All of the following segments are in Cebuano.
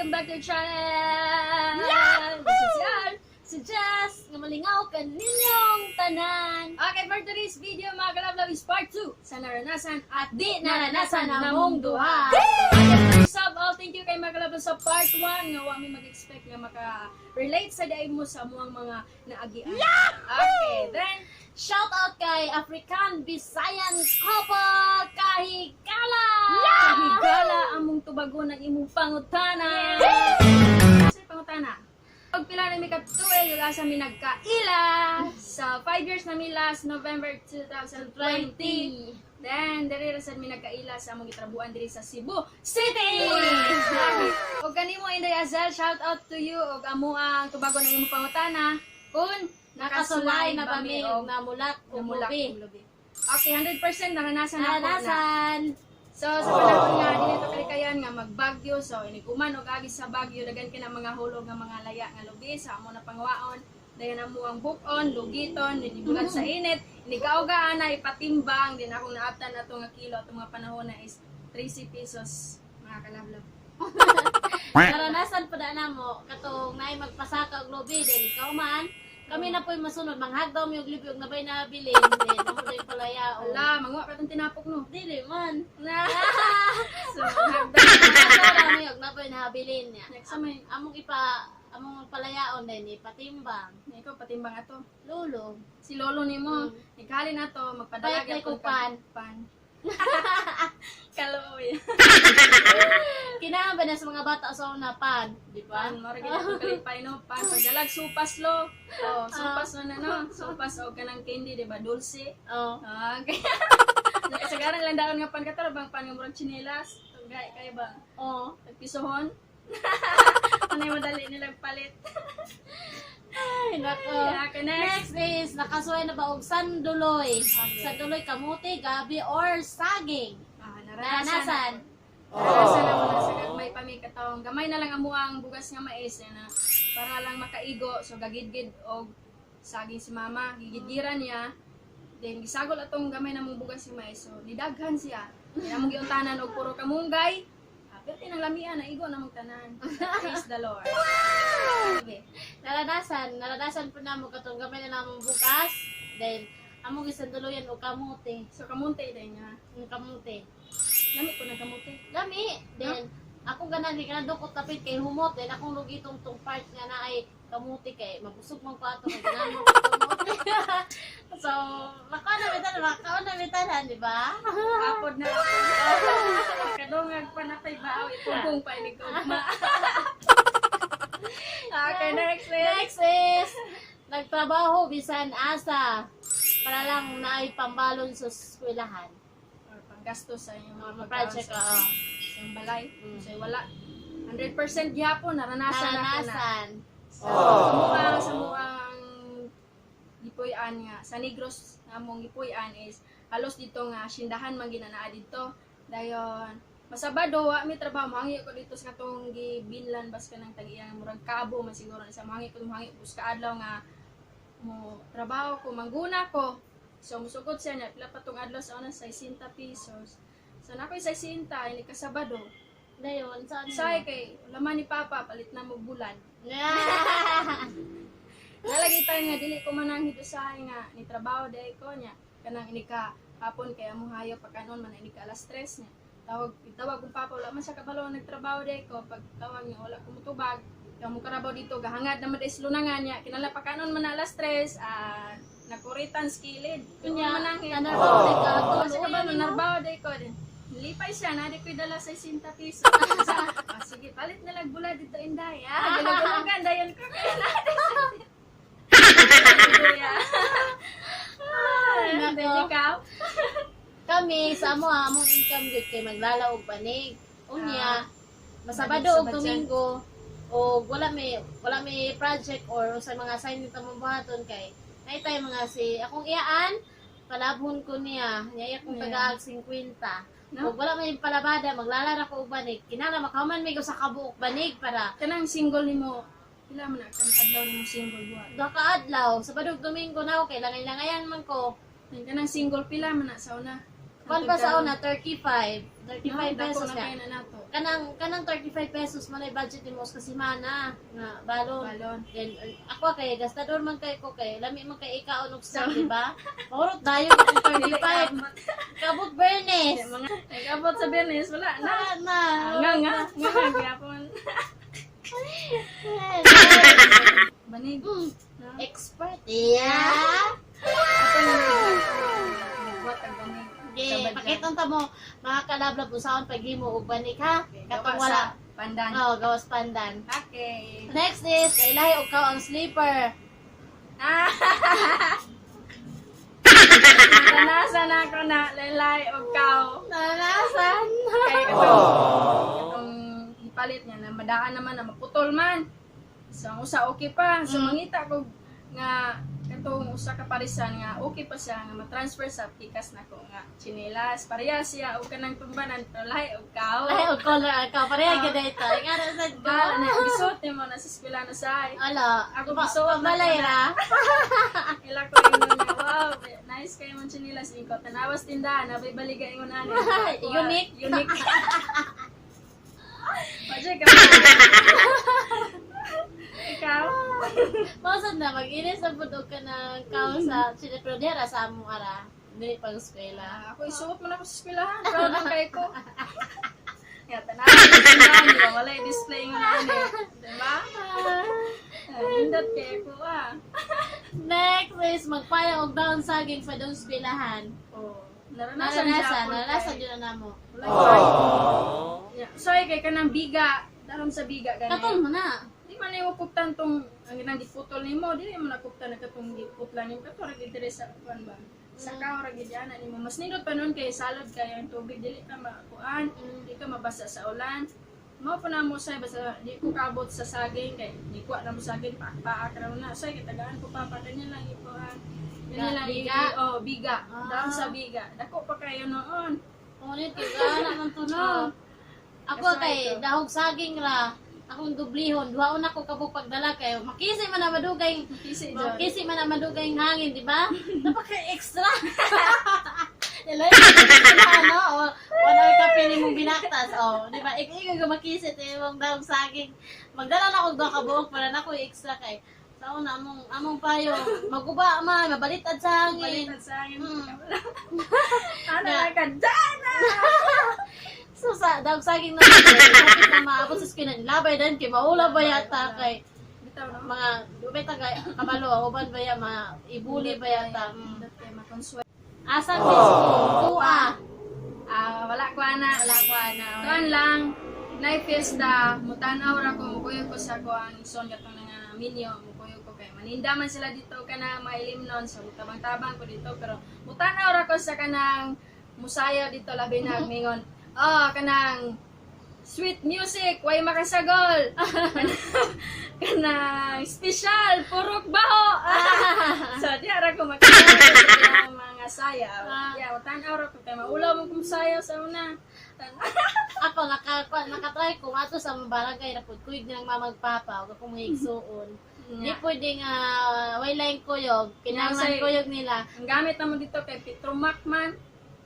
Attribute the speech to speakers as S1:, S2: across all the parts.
S1: Welcome back to our channel! Yahoo! This is Yar!
S2: Si Jess, nga malingaw kaninyong tanan.
S1: Okay, for today's video, mga kalablab, is part 2 sa naranasan at
S2: Di naranasan namong duha.
S1: Okay, first of all, thank you kay mga kalablab sa part 1 nga wa mi mag-expect nga maka-relate sa diay mo sa amuang mga naagian. Okay, then,
S2: Shout out kay African Bisayan Couple Kahigala!
S1: Kahigala among tubagon ang imong pangutana. Sa pangutana. Pag pila na mi katuig ug asa mi nagkaila sa 5 years na mi last November 2020.
S2: 20.
S1: Then diri ra sad mi nagkaila sa among gitrabuan diri sa Cebu City. Ug kanimo, Inday Azel, shout out to you ug amo ang tubagon ang imong pangutana kung
S2: Nakasulay na ba mi
S1: og
S2: og namulak og
S1: namulak
S2: lubi?
S1: og lubi. Okay, 100% naranasan ako na.
S2: Naranasan.
S1: So sa panahon nga dili to kalikayan nga magbagyo, so iniguman og agi sa bagyo, daghan kay na mga hulog nga mga laya nga lubi sa amo na pangwaon. Dayon amo ang buk-on, lugiton, ibulat sa init, inigauga ana ipatimbang din akong naabtan ato nga kilo atong mga panahon na is 30 pesos, mga kalablab.
S2: Naranasan pa na namo katong naay magpasaka og lubi, then ikaw man kami na po'y masunod manghagdaw mi og lubi og nabay nabilin, then amo day palaya og
S1: Ala, manguha ka tong tinapok, no.
S2: Dili man.
S1: Na. So hagdan
S2: Manghagdaw mi og nabay nabilin niya.
S1: Next may
S2: Among ipa among palayaon din ipatimbang.
S1: Ikaw patimbang ato.
S2: Lolo.
S1: Si lolo nimo, mm. Na to magpadala
S2: Bayad na
S1: gyapon
S2: ko pan.
S1: Pan. Kaluoy.
S2: Kinahanglan ba na sa mga bata sa una pan, di ba?
S1: Pan, mora gid akong kalipay, no. Pan, pagdalag supas lo. Oh, supas no na, no. Supas og kanang candy, di ba? Dulce.
S2: Oh.
S1: Ah, okay. Nakasagaran lang daon nga pan kato bang pan nga murag tsinelas. Tugay kay ba?
S2: Oh.
S1: Tagpisohon. Ano yung madali nilang palit.
S2: Ay, nako.
S1: Yeah, okay, next.
S2: Next is nakasuway na ba og sanduloy?
S1: Okay.
S2: Sanduloy, kamuti, gabi or saging.
S1: Ah, naranasan.
S2: Naranasan.
S1: Naranasan ako na sa gagmay pa mi katong gamay na lang amo ang bugas nga mais na para lang makaigo, so gagidgid og saging si mama, gigidgiran niya, then gisagol atong gamay na mong bugas nga mais, so nidaghan siya. Then among giuntanan og puro kamunggay. Ah, pero tinang lamian na igo na mong tanan. Praise the Lord. Okay.
S2: Naranasan, naranasan po namo katong gamay na namong bugas. Then among gisanduloyan og kamuti.
S1: So kamunti din nga.
S2: Ang kamuti.
S1: Lami ko na kamuti.
S2: Lami. Then akong ganan kay kanang dukot tapit kay humot, then akong lugitong tong part nga na ay kamuti kay mabusog man ko ato kay ganahan mo ko kamuti. So, makaon na bitan, makaon na bitan, di ba?
S1: Apod na ako. Kadungag pa na tay baaw ipugong pa ini kaugma. Okay, next is
S2: Next is nagtrabaho bisan asa para lang naay pambalon sa eskwelahan.
S1: Or panggastos sa inyong
S2: Mga
S1: mga
S2: project,
S1: pagkaon
S2: oo.
S1: sa inyong balay. So wala. 100% gihapon naranasan ako na.
S2: Naranasan.
S1: Sa muang gipuy-an nga sa Negros nga among gipuy-an is halos dito nga sindahan man ginanaa dito. Dayon masabado wa mi trabaho, mohangi ko dito sa katong gibinlan bas kanang tag-iya nga murag kabo man siguro na sa mohangi ko, mohangi ko sa adlaw nga mo trabaho ko, mangguna ko. So musugod siya niya pila pa tong adlaw sa una, 60 pesos. So na ko'y 60 ini kasabado.
S2: Dayon, saan?
S1: Say kay laman ni papa, palit na mo bulan.
S2: Yeah.
S1: Nalagi tayo nga dili ko mananghid usahay nga ni trabaho dai ko niya kanang ini ka hapon kay among hayo pagkanon man ini ka alas 3 niya. Tawag tawag kong papa, wala man siya kabalo nga nagtrabaho dai ko. Pag tawag niya, wala ko mutubag. Kaya mo karabaw dito gahangad naman dai silunangan niya kinala pagkanon man na alas 3, ah, nakuritan skilid
S2: Kunya,
S1: kunya mananghid.
S2: nanarbaho day ka.
S1: Wala siya kabalo narbaho dai ko din. Lipay siya na di ko'y dala sa 60 pesos. Ah, sige, palit na lang bulad dito, Inday. Ah, gulog-gulogan dayon ko kaya na. Kuya.
S2: Ay,
S1: And then
S2: nako.
S1: ikaw?
S2: Kami sa amo ah, among income gyud kay maglala og banig. Unya, masabado
S1: Banig sa
S2: og
S1: badyan.
S2: Domingo og wala may project or sa mga assignment among buhaton kay naitay mga si akong iyaan palabhon ko niya niya iya kong tagaag 50.
S1: No?
S2: Og wala may palabada, maglalara ko og banig. Kinahanglan makahuman may ko sa kabuok banig para
S1: Kanang single nimo, pila man na kanang adlaw nimo single buhat?
S2: Duha ka adlaw, Sabado ug Domingo na ako kay langay-langayan man ko.
S1: Kanang single pila man na sa una?
S2: Kuan pa sa una, 35. 35
S1: No, dako
S2: pesos
S1: na
S2: nga.
S1: kayo na nato.
S2: Kanang 35 pesos man ay budget nimo sa semana nga balon.
S1: Balon.
S2: Then ako kay gastador man kay ko kay lami man kay ikaon og snack, di ba? Mahurot dayon akong 35. Kabot Bernes.
S1: Mga nag-abot sa Bernes, wala na.
S2: Na na.
S1: Nga nga, nga nga gyapon. Banig. No?
S2: Expert. Yeah.
S1: Ako na nagbuhat ang banig.
S2: Okay,
S1: Sa badyan.
S2: pakita ta mo mga kalablab kung saan paghimo og banig ha. Katong
S1: Gawa
S2: wala.
S1: sa pandan.
S2: Oh, gawas pandan.
S1: Okay.
S2: Next is kay og kaw ang sleeper.
S1: Ah! Naranasan ako na laylay og kaw.
S2: Naranasan.
S1: Kay katong ipalit niya na madaan naman na maputol man. So ang usa okay pa. So mangita ko nga katong usa ka parisan nga okay pa siya nga ma-transfer sa pikas nako nga tsinelas. Parehas siya og kanang tumbanan pero lahi og kaw.
S2: Lahi og color ang kaw. Pareha gyud ito. Nga na sad ko.
S1: Ba, na gisuot nimo na sa eskwela na say.
S2: Ala,
S1: Ako gisuot na
S2: Pabalay ra.
S1: Ila ko ingon nga, wow, nice kayo mong tsinelas. Ikaw, tanawas tindahan, nabay baliga ingon ani.
S2: Unique.
S1: Unique. Pwede ka. Ikaw?
S2: Mausad na, mag-inis na pud og ka ng kaw sa sila pero diha ra sa among ara. Dili pang eskwela.
S1: Ah, ako isuot man ako sa eskwelahan. Proud man kayo ko. Ya, tanawas tindahan, di ba? Wala display ingon ani. Diba? Ah, nindot kayo ko ah.
S2: Next is magpayong og daon saging pa doon eskwelahan.
S1: Oh, naranasan
S2: Naranasan,
S1: gyapon
S2: naranasan
S1: kay-
S2: yun na namo.
S1: Wala kay. Yeah. Sorry kay kanang biga, daron sa biga gani.
S2: Katol mo na.
S1: Di man nimo kuptan tong ang ginang giputol nimo, dili mo nakuptan na katong giputlan nimo kato ra gid diri sa kuan ba. Sa kaw ra gid ana nimo. Mas nindot pa nun kay salod kayo ang tubig dili ka makuan, di ka mabasa sa ulan. Mao pa na mo say basta di ko kaabot sa saging kay di ko na mo saging paak-paak ra na. Say kitagaan ko pa pa ganyan lang ipuan. Ganyan lang
S2: Biga?
S1: Oh, biga.
S2: Ah.
S1: Daon sa biga. Dako pa kayo noon.
S2: Ngunit kay gana man to no. Ako
S1: Kasama
S2: kay
S1: ito.
S2: dahog saging ra. Akong dublihon, duhaon ako kabuk pagdala kayo. Makisi man na madugay,
S1: Kisi dyan.
S2: makisi man na madugay ang hangin, di ba? Napaka extra. Dili ano, o 1 hour kape ni mong binaktas, o, di ba? Ikaw ikaw makisit eh, mong dahog saging. Magdala na akong duha ka buok para na ko extra kay. Sa una among payo, maguba man, mabalitad sa hangin.
S1: Baliktad sa akin. Ano
S2: Na-
S1: na ka? Dana!
S2: So sa dahog saging na kapit na maabot sa eskwela, labay din kay maula ba yata kay
S1: Bitaw no?
S2: mga dubay ta kay kabalo ang uban ba ya mga ibuli ba yata.
S1: Nindot kay makonswel.
S2: Asa disco tuwa.
S1: Ah, wala ko ana.
S2: Wala ko ana.
S1: Tuan lang, nay fiesta, mutanaw ra ko, mukuyog ko sa ko ang ison katong nga minyo, mukuyog ko kay maninda man sila dito kana mailim nun, so tabang-tabang ko dito pero mutanaw ra ko sa kanang musayaw dito labi na mingon. Oh, kanang sweet music, way makasagol. Kanang special, purok baho. So di ara ko makasagol sa mga sayaw. Yeah, tan-aw ra ko kay maulaw mo kung sayaw sa una.
S2: Ako nakatry ko ato sa among barangay na pud kuyog nilang mamagpapa ug akong mahigsuon. Di pwede nga way laing kuyog, kinahanglan kuyog nila.
S1: Ang gamit namo dito kay Petromac man.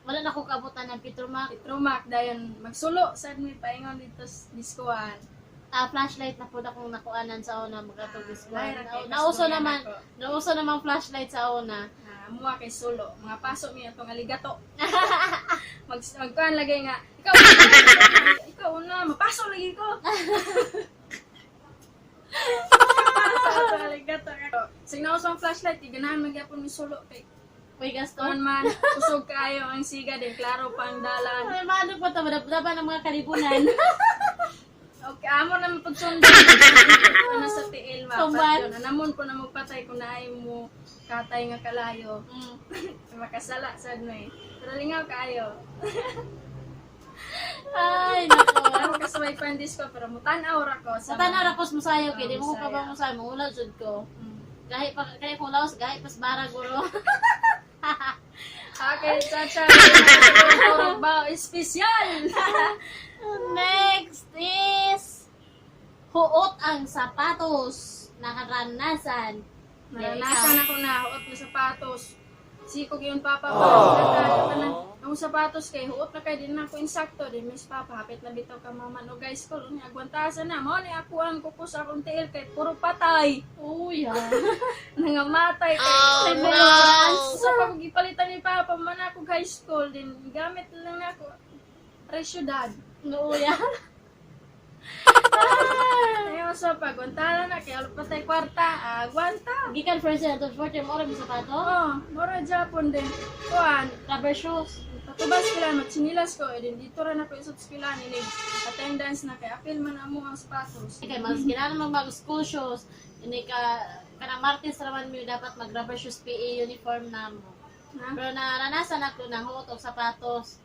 S2: Wala na ko kabutan ng Petromac.
S1: Petromac dayon magsulo sad mi paingon dito sa diskuan.
S2: Ah, flashlight na pud akong nakuanan sa una magatog disco.
S1: Lahi ra kay
S2: Nauso
S1: kasduyan
S2: naman,
S1: ako.
S2: nauso naman flashlight sa una.
S1: Ah, muha kay sulo. Mga paso mi atong aligato. Magkuan lagi nga ikaw ikaw una mapaso lagi ko. Paso ato aligato. Sig nauso ang flashlight, ganahan man gyapon mi sulo kay
S2: Uy, gasto.
S1: kuan man kusog kaayo ang siga din klaro pa ang dalan.
S2: May maano pa ta madabdaban ng mga kalibunan.
S1: Okay, amo na mapagsundan. Ano sa tiil ba?
S2: Tumban.
S1: Anamon po na magpatay kung naay mo katay nga kalayo. Makasala sad mo eh. Pero lingaw kaayo.
S2: Ay, nako.
S1: Ako kasuway pa ang disco pero mutan-aw ra ko
S2: Sa tanan ra ko sa musayo kay
S1: Ah,
S2: di mo ko
S1: musaya.
S2: kabang musayo, mangulaw jud ko. Gahi pa kay kung laos gahi pas bara guro.
S1: Okay, chacha. Ba espesyal.
S2: Next is huot ang sapatos. Nakaranasan.
S1: Naranasan ako na huot na sapatos. Sikog yung papa pa. Kanang ang sapatos kay huot na kay di na ako insakto di miss papa hapit na bitaw ka mama no guys ko ni agwantasan na mao ni ako ang kuko sa akong tiil kay puro patay.
S2: Oh, yeah.
S1: Nangamatay kay
S2: Oh,
S1: no. Sa pag gipalitan ni papa man ako high school din gamit lang na ako resyudad.
S2: No, yeah.
S1: Ayaw sa pagwantala na kay alo patay kwarta, agwanta.
S2: Gikan first year to fourth year mo ra sapato.
S1: Oh, mura Japon din. Kuan,
S2: Rubber shoes.
S1: patubas kila magsinilas ko eh, din dito ra na ko isot eskwelahan inig attendance na kay apil man amo ang sapatos.
S2: Kay mas kinahanglan mag mag school shoes. Ini ka kanang Martes ra man mi dapat mag rubber shoes PE uniform na mo.
S1: Ha?
S2: Pero naranasan ako ng huot og sapatos.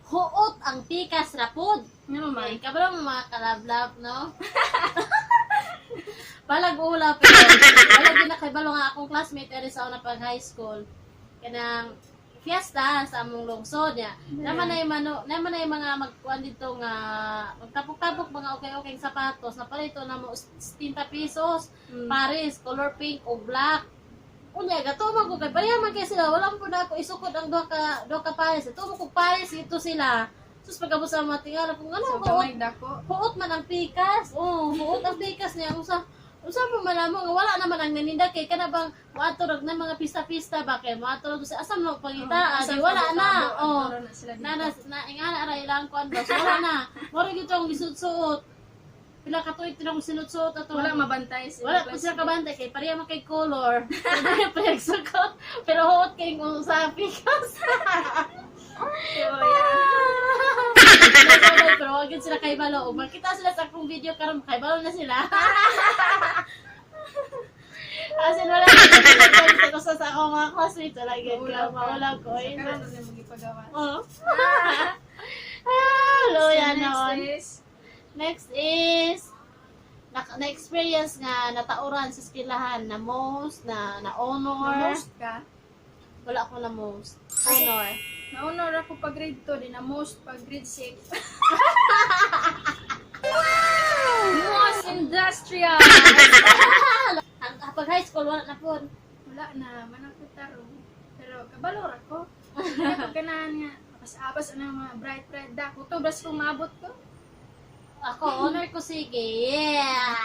S2: Huot ang pikas ra pod.
S1: Ngano man?
S2: Okay, kabalo mo mga kalablab, no? Palag ula pero wala din na kabalo nga akong classmate eri sa una pag high school. Kanang fiesta sa among lungsod niya. Naman na yung mano, naman na yung mga magkuan dito nga magtapok-tapok mga okay-okay sapatos na palito na mo 70 pesos. Paris, color pink o black. Unya gato man ko kay pareha man kay sila wala man pud na ako isukod ang duha ka pares. Ito mo kog pares ito sila. Sus pagkabot sa mga tingala kung ano
S1: So,
S2: ko
S1: gamay dako.
S2: huot man ang pikas. Oh, huot ang pikas niya. Usa pa man amo nga wala naman ang naninda kay kana bang moadto rag na mga pista-pista ba kay moadto rag sa asa mo pangita
S1: Asa
S2: di wala na.
S1: tabo-tabo,
S2: Oh.
S1: adto ra na sila dito.
S2: Na na na ingana ra ilang kuan ba. So, wala na. Moro gyud ang gisuot-suot. Pila ka tuig tinong sinutsuot ato.
S1: Wala mabantay sila.
S2: Wala po sila kabantay kay pareha man kay color. Pareha pareha sukot. Pero huot kay kung sa pikas.
S1: So, yeah.
S2: Pero wag yun sila kay balo. Ug makita sila sa akong video karon kay balo na sila. As in, wala ko sa akong mga classmates. Wala gyud ko.
S1: Maulaw ka.
S2: Maulaw ko.
S1: Sa karon na magipagawa.
S2: Oh. Ah, loya
S1: So,
S2: naman.
S1: next is
S2: Next is na, na-experience nga natauran sa skilahan na most na na honor.
S1: Na most ka.
S2: Wala ko na most. Honor.
S1: Na-honor ako pag grade 2, din na most pag grade 6. Most industrial!
S2: Ang pag high school wala na po.
S1: Wala na, manang ko tarong. Pero kabalo ra ko. Kaya pag ganahan nga, apas-apas ang mga bright bright da. Kuto, bras ko maabot ko.
S2: Ako honor ko sige. Yeah.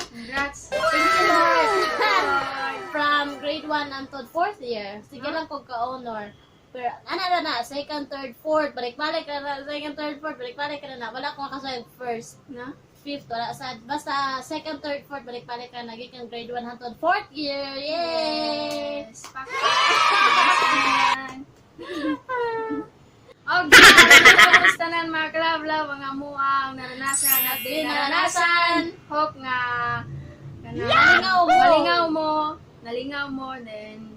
S1: Congrats! Thank you, Lord! Lord.
S2: From grade 1 until fourth year. Sige
S1: Huh?
S2: lang ko ka-honor. Pero ana na na, second, third, fourth, balik-balik na na, second, third, fourth, balik-balik na na. Wala ko makasayag first.
S1: Na?
S2: Fifth, wala sad. Basta second, third, fourth, balik-balik ka na. Gikan grade 1 hangtod fourth year. Yay!
S1: Yes! Pak! Okay, tapos tanan mga kalablaw, mga muang naranasan at di
S2: Di
S1: naranasan.
S2: naranasan.
S1: Hope nga kana
S2: Malingaw mo.
S1: Malingaw mo, nalingaw mo, then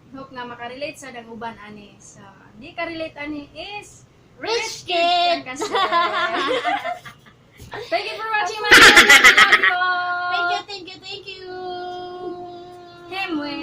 S1: hope nga makarelate sa dang uban ani. So, di ka relate ani is
S2: Rich kid!
S1: Kasi. Thank you for watching, mga kalablaw.
S2: Thank you, thank you, thank you!
S1: Hemwe.